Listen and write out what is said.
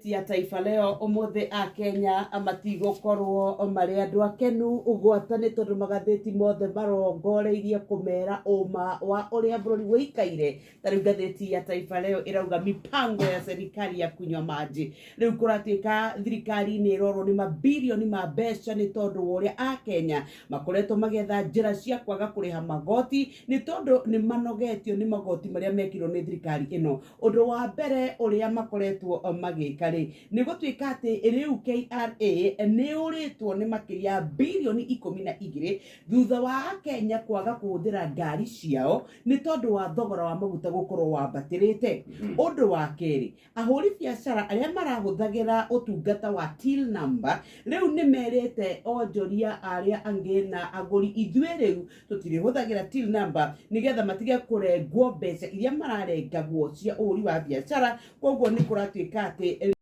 Ngathĩti ya Taifa Leo ũmũthĩ Akenya matigũkorwo marĩ andũ akenu gwata nĩ tondũ magathĩti mothe marongoreirie kũmera ũma wa ũrĩa bũrũri ũikaire. Ta rĩu ngathĩti ya Taifa Leo ĩrauga mipango ya serikali ya kunywa maji. Rĩu kũratuĩka thirikari nĩ ĩrorwo nĩ mabirioni ma mbeca nĩ tondũ wa ũrĩa Akenya makoretwo magĩetha njĩra cia kwaga kũrĩha magoti nĩ tondũ nĩ manogetio nĩ magoti marĩa mekĩrwo nĩ thirikari ĩno. Ũndũ wa mbere ũrĩa makoretwo magĩka rĩ, nĩ gũtuĩka atĩ rĩu KRA nĩ yũrĩtwo nĩ makĩria ya birioni 12 thutha wa Akenya kwaga kũhũthĩra ngari ciao nĩ tondũ wa thogora wa maguta gũkorwo wambatĩrĩte. Ũndũ wa kerĩ, ahũri biacara arĩa marahũthagĩra ũtungata wa till number rĩu nĩ merĩte onjoria arĩa angĩ na agũri ithuĩ rĩu tũtirĩhũthagĩra till number nĩgetha matige kũrengwo mbeca iria mararengagwo cia ũhũri wa biacara. Koguo nĩ kũratuĩka atĩ